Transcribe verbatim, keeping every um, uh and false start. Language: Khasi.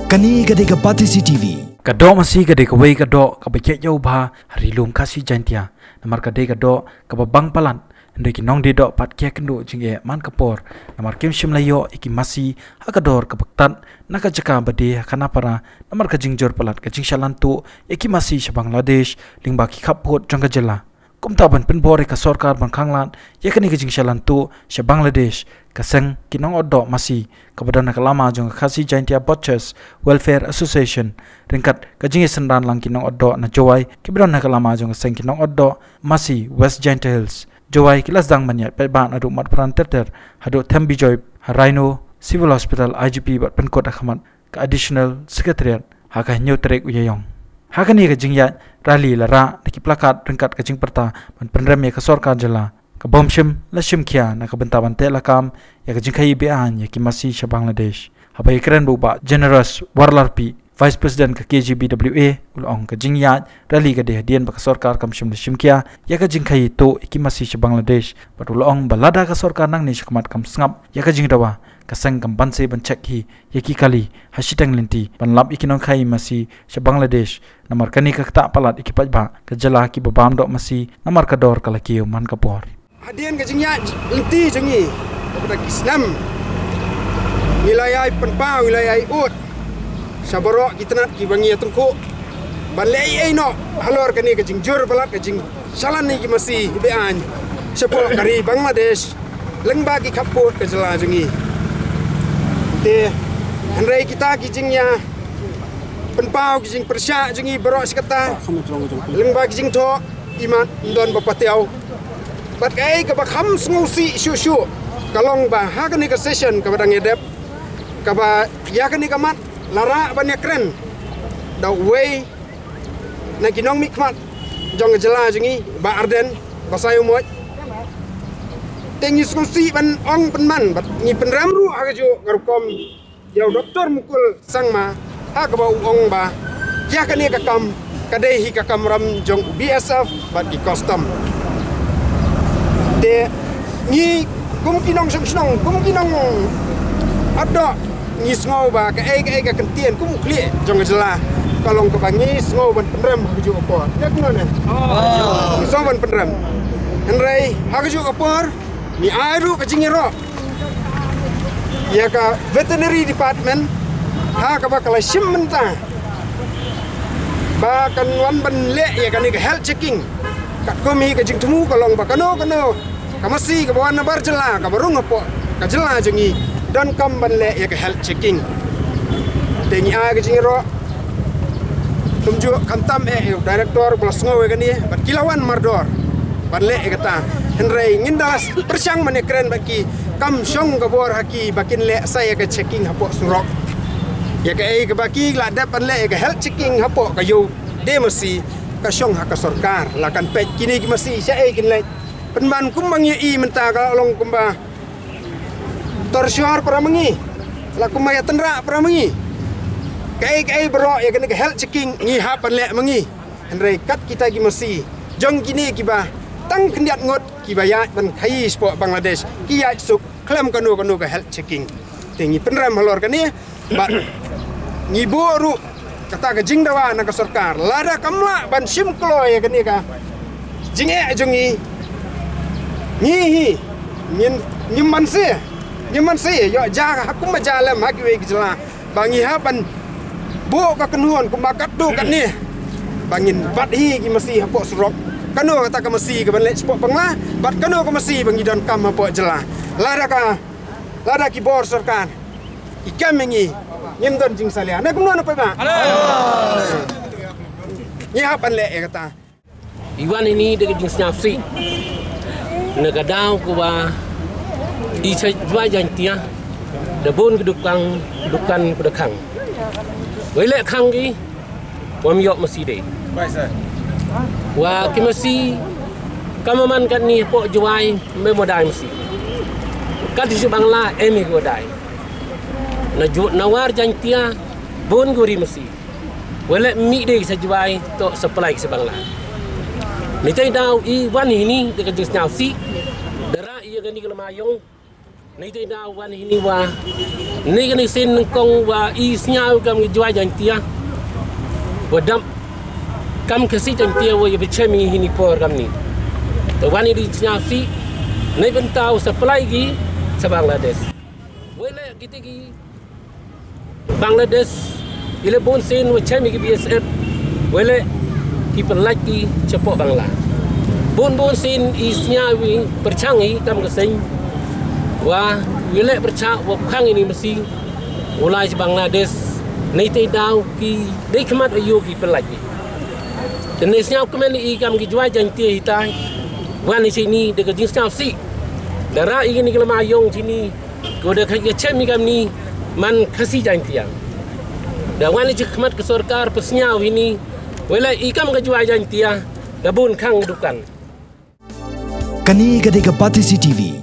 Kane ka dei ka Batesi T V. Ka doh masi ka dei kawei ka doh kaba jia jauh bha ha ri lum Khasi Jaintia. Namar ka dei ka doh kaba bang palat. Hynrei ki nongdie doh pat ki kynduh jingeh man ka por. Namar kim shym la ïoh ïa ki masi ha ka dor kaba ktah na ka jaka ba die ha Khanapara. Namar ka jingjur palat ka jingshalan tuh ïa ki masi sha Bangladesh lyngba ki khappud jong ka jylla. Kumta ban pynbor ïa ka sorkar ban khanglad ïa kane ka jingshalan tuh sha Bangladesh, ka seng ki nongot doh masi kaba don ha ka lama jong ka Khasi Jaintia Butchers Welfare Association ryngkat ka jingïasynran lang ki nongot doh na Jowai kiba don ha ka lama jong ka seng ki nongot doh masi West Jaintia Hills Jowai ki la sdang ban ïaid paidbah naduh Matpran ter ter haduh Them Bijoy ha Rhino Civil Hospital I G P bad pynkut ha khmat ka Additional Secretariat ha ka hynñiew tarik u Ïaïong. Ha kane ka jingïaid rally la rah da ki plakat ryngkat ka jingpyrta ban pynrem ïa ka sorkar jylla kaba ym shym la shim khia na ka bynta ban teh lakam ïa ka jingkhaïi be-aiñ ïa ki masi sha Bangladesh. Haba ïakren bad u Bah Generous Warlarpi, Vice President ka K J B W A, u la ong ka jingïaid rally ka dei hadien ba ka sorkar kam shym la shim khia ïa ka jingkhaïi tuh ïa ki masi sha Bangladesh. Bad u la ong ba lada ka sorkar nangne shakhmat kam sngap ïa ka jingdawa, ka seng kam banse ban check hi ïa ki kali ha shiteng lynti ban lap ïa ki nongkhaïi masi sha Bangladesh. Namar kane ka ktah palat ïa ki paidbah ka jylla kiba bam doh masi namar ka dor ka la kiew man ka por. Hadien ka jingïaid lynti jong ngi kaba da ki snem, ngi la ïai pynpaw, ngi la ïai ud sha baroh ki tnat kiba ngi ïatyngkhuh ban leh ei ei noh halor kane ka jingjur palat ka jing shalan ïa ki masi be-aiñ shapoh ka ri Bangladesh lyngba ki khappud ka jylla jong ngi. Te hynrei kita ki jingïapynpaw, ki jingpyrshah jong ngi baroh shi katta lyngba ki jingthoh, imat ym don ba patiaw. Bad kaei kaba kham sngewsih shuh shuh ka long ba ha kane ka session kaba dang ïadep, kaba ïa kane ka mat la rah ban ïakren da uwei na ki nongmihkhmat jong ka jylla jong ngi, Bah Ardent Basaiawmoit. Te ngi sngewsih ban ong pynban bad ngi pynrem ruh ha kajuh ka rukom ïa u Doktor Mukul Sangma ha kaba u ong ba ïa kane ka kam ka dei hi ka kamram jong u B S F bad ki custom. Te ngi kum ki nongshong shnong, kum ki nongotdoh, ngi sngew ba kaei kaei ka kyntien kum u khlieh jong ka jylla ka long kaba ngi sngew ban pynrem ha kajuh ka por. Ne kumno ne? Ngi sngew ban pynrem. Hynrei ha kajuh ka por ngi ai ruh ka jingïaroh ïa ka Veterinary Department ha kaba ka la shim mynta ba kan wan ban leh ïa kane ka health checking. Katkum hi ka jingthmu ka long ba kano kano ka masi kaba wan na bar jylla kaba rung hapoh ka jylla jong ngi donkam ban leh ïa ka health checking. Te ngi ai ka jingïaroh kumjuh khamtam eh ïa u director ba la sngew ïa kane bad ki la wan mardor ban leh ïa kata. Hynrei ngin da pyrshang ban ïakren bad ki, kam shong ka bor ha ki ba kin leh sa ïa ka checking hapoh surok. Ïa kaei kaba ki la dep ban leh ïa ka health checking hapoh ka ïew die masi ka shong ha ka sorkar. La kan peit kine ki masi shaei kin leit. Pynban kumba ngi ïohi mynta ka la long kumba torture para ma ngi, la kumba ïatynrah para ma ngi. Kaei kaei baroh ïa kane ka health checking ngi hap ban leh ma ngi. Hynrei kat kita ki masi jong kine kiba tang khyndiat ngut kiba ïaid ban khaïi shapoh Bangladesh, ki ïaid suk khlem kano kano ka health checking. Te ngi pynrem halor kane bad ngi buh ruh kata ka jingdawa na ka sorkar, lada kam lah ban shim kloi ïa kane ka jingeh jong ngi, ngi hi ngin, ngim banse, ngim banse ïoh ja ha kumba ja lem ha kiwei ki jylla. Ba ngi hap ban buh ka kynhun kumba katto katne ba ngin bat hi ki masi hapoh surok. Kano kata ka masi ka ban leh shapoh Bangla bad kano ka masi ba ngi donkam hapoh jylla. Lada ka, lada ki bor sorkar ki kem ïa ngi, ngim don jingsalia. Ne kumno na pei ba ngi hap ban leh ïa kata. I wan ini da ka jingsngewsih na ka daw ka ba i cha Jwai Jaiñtia da bun ka dukan, dukan ka da khang. Wei leh khang ki wam ïoh masi dei. Wa ki masi ka maman kat ni hapoh Jwai me modai masi. Kat di Bangla em i ka wadai. Na ju, na war Jaiñtia bun ka wari masi. Wei leh mih dei sa Jwai to supply sa Bangla. Ni tai daw i wan ini da ka jingsngewsih. Da rah ïa kani ka lama ïong. Ni te da wan hini wa ni kani sin kong wa i sñiaw kam ki Jwai Jaiñtia wa dap kam ka si Jaiñtia wa ya bichem i hini por kam ni. Te wan i di sñiaw si ni bentaw supply ki sa Bangladesh. Wele kiti ki Bangladesh ile bun sin wa chem i ki B S F wele ki pelaj ki chapoh Bangla. Bun bun sin i sñiaw i perchang i kam ka seng wa wele perchang wa khang ini masi ulai Bangladesh. Ni te daw ki dei khmat ayu ki pelaj ki. Te ni sñiaw kmen i kam ki Jwai Jaiñtia hitai wan i sini de ka jingsñiaw si. Dara i ni ka lama yong sini ko da ka chem i kam ni man Khasi Jaiñtia. Da wan i chi khmat ka sorkar pesñiaw hini wele i kam ka Jwai Jaiñtia da bun khang dukan. Kani ka dei ka Batesi T V.